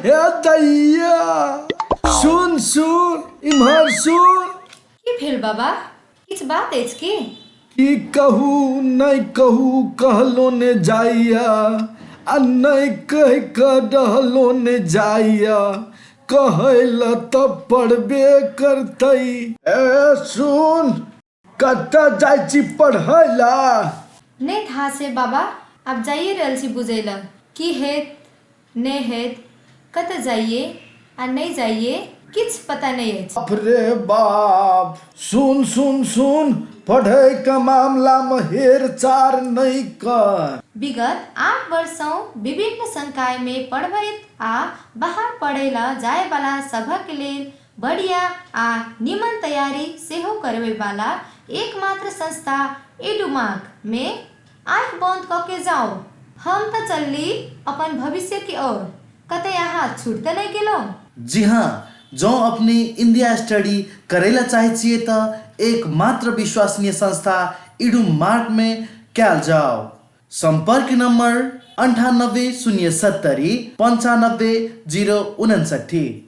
हे दैया, सुन सुन, इम्हर सुन। की भेल बाबा, किछु बात अछि की? की कहू नहि कहू, कहलो ने जाइया आ नहि कहि कऽ रहलो ने जाइया, कहै लए तऽ पड़बे करतै। ए सुन, कतऽ जाइ छी पढ़ै लए? नहि था से बाबा, आब जाइए रहल छी बुझै लए की हेत नहि हेत, कतऽ जाइए आ नहि जाइए, किछु पता नहि अछि। बाप रे बाप, सुन सुन सुन, पढ़ैके मामलामे हेर चार नहि कर। विगत 8 वर्षसँ विभिन्न संकायमे पढ़बैत आ बाहर पढ़ै ल जायबला सभक लेल बढ़िया आ निमन तैयारी सेहो करबैवाला एकमात्र संस्था एडुमार्क मे आँखि बंद क के जाउ। हम त चलली अपन भविष्य के ओर, कतै अहाँ छूटि त नहि गेलहुँ? जी हाँ, जौं अपने इंडिया स्टडी करै ला चाहै छियै तऽ एक मात्र विश्वसनीय संस्था इडुमार्क में कयल जाउ। सम्पर्क नम्बर 98 0 70 95 0 59।